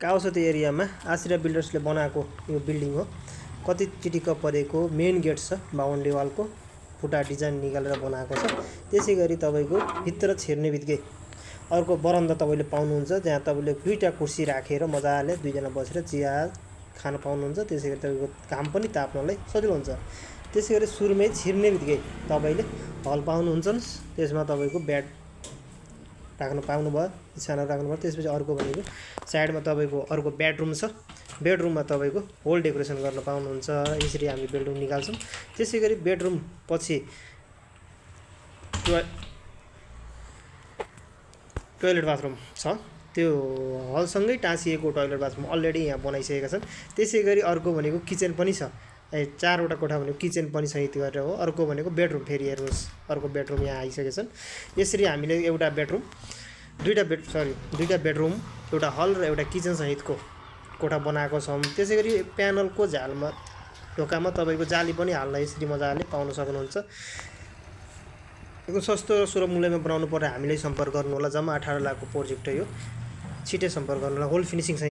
काउसती एरियामा आश्रय बिल्डर्सले बनाएको यो बिल्डिङ हो। कति चिटिक्क परेको मेन गेट छ, बाउन्ड्री वालको फुटा डिजाइन निकालेर बनाएको छ। त्यसैगरी तपाईको भित्र छिर्ने बित्तिकै अर्को बरन्दा तपाईले पाउनुहुन्छ, जहाँ तपाईले दुईटा कुर्सी राखेर मजाले दुईजना बसेर चिया खान पाउनुहुन्छ। त्यसैगरी तपाईको घाम पनि ताप्नलाई सजिलो हुन्छ। त्यसैगरी सुरुमै छिर्ने बित्तिकै तपाईले हल पाउनुहुन्छ। त्यसमा तपाईको बेड राख्न पाउनुभयो, बिछाना राख्नुभयो। त्यसपछि अर्को भनेको साइडमा तपाईको अर्को बेडरुम छ। बेडरुममा तपाईको होल डेकोरेसन गर्न पाउनुहुन्छ। यसरी हामी बेडरुम निकाल्छौँ। त्यसैगरी बेडरुम पछि टोयलेट बाथरुम छ। त्यो हलसँगै टाँसिएको टोयलेट बाथरुम अलरेडी यहाँ बनाइसकेका छन्। त्यसैगरी अर्को भनेको किचन पनि छ। चारवटा कोठा भनेको किचन पनि सहित गरेर हो। अर्को भनेको बेडरुम, फेरि हेर्नुहोस् अर्को बेडरुम यहाँ आइसकेका छन्। यसरी हामीले एउटा बेडरुम दुईटा बेडरुम, एउटा हल र एउटा किचन सहितको कोठा बनाएको छौँ। त्यसैगरी प्यानलको झालमा ढोकामा तपाईको जाली पनि हाल्न यसरी मजाले पाउन सक्नुहुन्छ। एकदम सस्तो र सुलभ मूल्यमा बनाउनु पर्दा हामीलाई सम्पर्क गर्नु होला। जम्मा 18 लाखको प्रोजेक्ट हो यो। छिटै सम्पर्क गर्नु होला। Whole finishing